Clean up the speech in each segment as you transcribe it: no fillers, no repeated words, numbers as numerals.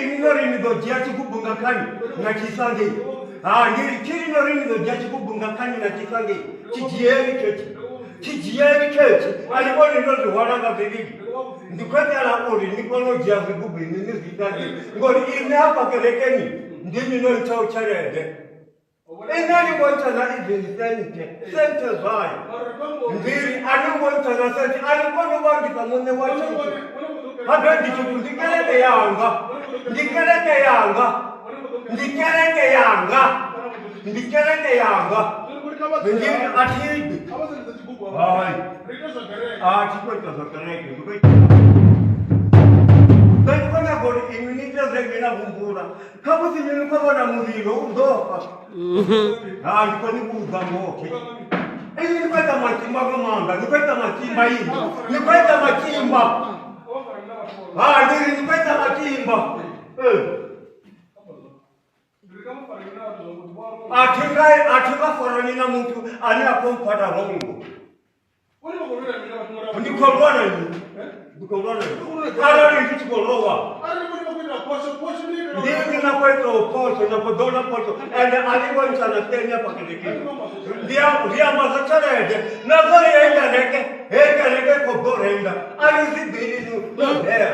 Ini no ri ni ḓo dzhia tshigubu nga khani na tshi isa ngei. Ha ndi ri khiri no ri ni ḓo dzhia tshigubu nga khani na tshi isa ngei. Tshi dzhieni khetshi. Tshi dzhieni khetshi. A ni vhoni ndo zwi hwala nga vhilili. Ndi khou itela uri ni kone u dzhia zwigubu inwi ni zwi isa ngei. Ngori inwi hafha kerekeni ndinwi no ntshaho tshelede. Inwi a ni ngo ntsha na even sente, sente zwayo. Ndi ri a ni ngo ntsha na sente, a ni koni u vhangisa muṋe wa tshithu. Habe ndi tshithu, ndi kereke yanga, ndi kereke yanga, ndi kereke yanga, ndi kereke yanga. Ndi ri a thi ḓi. Hai, a thi khou ita zwa kereke, ndi khou ita. Nṋe ndi khou nyaga uri inwi ni ite zwe inwi na humbula. Khamusi ni ni khou vhona mulilo u ḓo fa. Ha ndi khou ni vhudza ngoho. Inwi ni khou ita matimba nga maanḓa, ni khou ita matimba inwi. Ni khou ita matimba. Ha ndi ri ni khou ita matimba. Ee. A thi nga a thi nga farani na muthu ane a khou mpfara wrong. Ndi khou lwa na nnyi? Ndi khou lwa na nnyi? Arali ndi tshi khou lowa ndi ndi na khou itaho phosho na khou ḓo na phosho ende a ni ngo ntsha na peni hafha kerekeni. Ndi a ri amba zwa tshelede na zwa uri heyi kereke heyi kereke i khou ḓo renga a ni zwi ḓivhi no ḓela.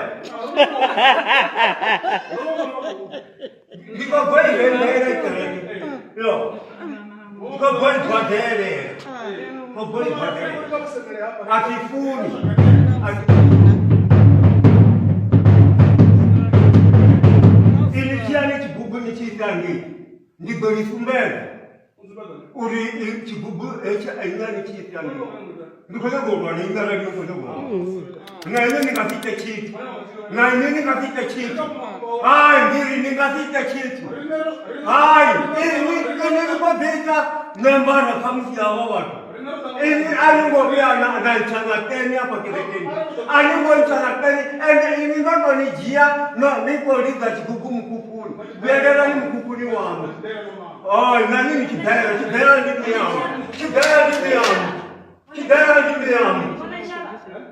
Ndi khou bva i rendele kereke. Yo. Ndi khou bva i badele. Khou bva i badele. A thi funi. A thi Ini dzhiani tshigubu ni tshi ita ngei. Ndi ḓo ni sumbedza uri tshigubu hetshi a inga ni tshi ita ngei. Ndi khou nyaga u lwa na inwi arali ni khou nyaga u lwa. Na inwi ni nga si ite tshithu. Na inwi ni nga si ite tshithu. Hai, ndi ri ni nga si ite tshithu. Hai, inwi inwi ni khou ḓi ita nembara khamusi ya havha vhathu. Inwi a ni ngo vhuya na na ntsha na peni afha kerekeni. A ni ngo ntsha na peni ende inwi no to ni dzhia no ni khou lidza tshigubu mukhukhuni. Vhuyelelani mukhukhuni waṋu. Oh, na ni ni tshibela, tshibela ndi miyanu. Tshibela ndi miyanu. Tshibela ndi miyanu.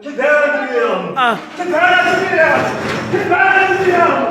Tshibela ndi miyanu. Tshibela ndi miyanu. Tshibela ndi miyanu.